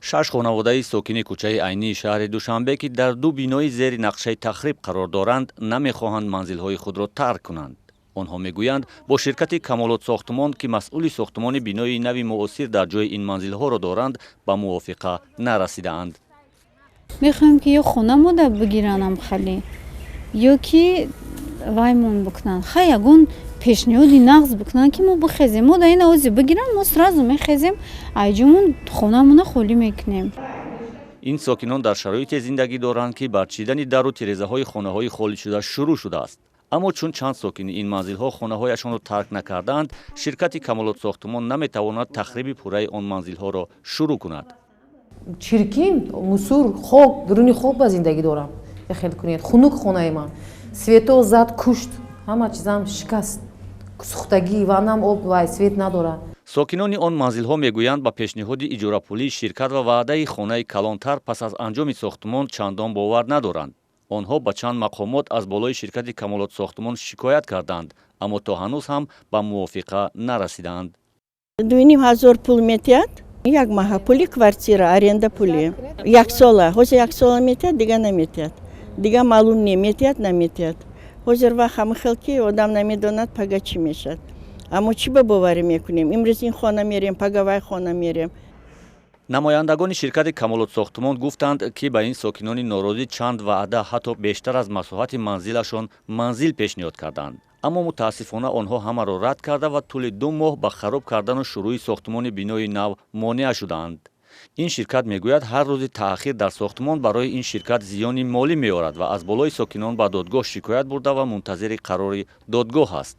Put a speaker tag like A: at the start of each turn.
A: Шаш хонаводаи сокини кӯчаи Айнии шаҳри Душанбе, ки дар ду бинои зери нақшаи тахриб қарор доранд, намехоҳанд манзилҳои худро тарк кунанд. Онҳо мегӯянд, бо ширкати Камолот Сохтмон, ки масъули сохтмони бинои нави муосир дар ҷои ин манзилҳоро доранд, ба мувофиқа нарасидаанд.
B: Мехоҳем, ки ё хона мода бигиранам хали, ё ки ваймон бикунанд. Хай, ягон пешниҳоди нағз бикунанд, ки мо бихезем. Мо да ин ози бигиранд, мо сразу мехезем, айҷумон хонамона холӣ мекунем.
A: Ин сокинон дар шароите зиндагӣ доранд, ки барчидани дару тирезаҳои хонаҳои холишуда шурӯъ шудааст. Аммо чун чанд сокини ин манзилҳо хонаҳояшонро тарк накардаанд, ширкати Камолот Сохтмон наметавонад тахриби пурраи он манзилҳоро шурӯъ кунад.
C: Чиркин, мусор, хок, дуруни хок ба зиндагӣ дорам. Хел кунед, хунук хонаи ман, свето зад, кушт, ҳама чизам шикаст, сӯхтагӣ, ваннам об вай свет надорад.
A: Сокинони он манзилҳо мегӯянд, ба пешниҳоди иҷорапулии ширкат ва ваъдаи хонаи калонтар пас аз анҷоми сохтмон чандон бовар надоранд. Онҳо ба чанд мақомот аз болои ширкати Камолот Сохтмон шикоят карданд, аммо то ҳанӯз ҳам ба мувофиқа нарасидаанд.
D: 2500 пул метиҳад як маҳа, пули квартира, аренда пули яксола. Ҳозир яксола метиҳад, дига наметиҳад, дига маълум не, метиҳад, наметиҳад. Ҳозир вақт ҳама хел, ки одам намедонад, пага чӣ мешавад. Аммо чӣ ба боварӣ мекунем? Имрӯз ин хона мерем, пага вай хона мерем.
A: Намояндагони ширкати Камолот Сохтмон гуфтанд, ки ба ин сокинони норозӣ чанд ваъда, ҳатто бештар аз масоҳати манзилашон манзил пешниҳод карданд, аммо мутаассифона онҳо ҳамаро рад карда ва тӯли 2 моҳ ба хароб кардану шурӯъи сохтмони бинои нав монеа шудаанд. Ин ширкат мегӯяд, ҳар рӯзи таъхир дар сохтмон барои ин ширкат зиёни молӣ меорад ва аз болои сокинон ба додгоҳ шикоят бурда ва мунтазири қарори додгоҳ аст.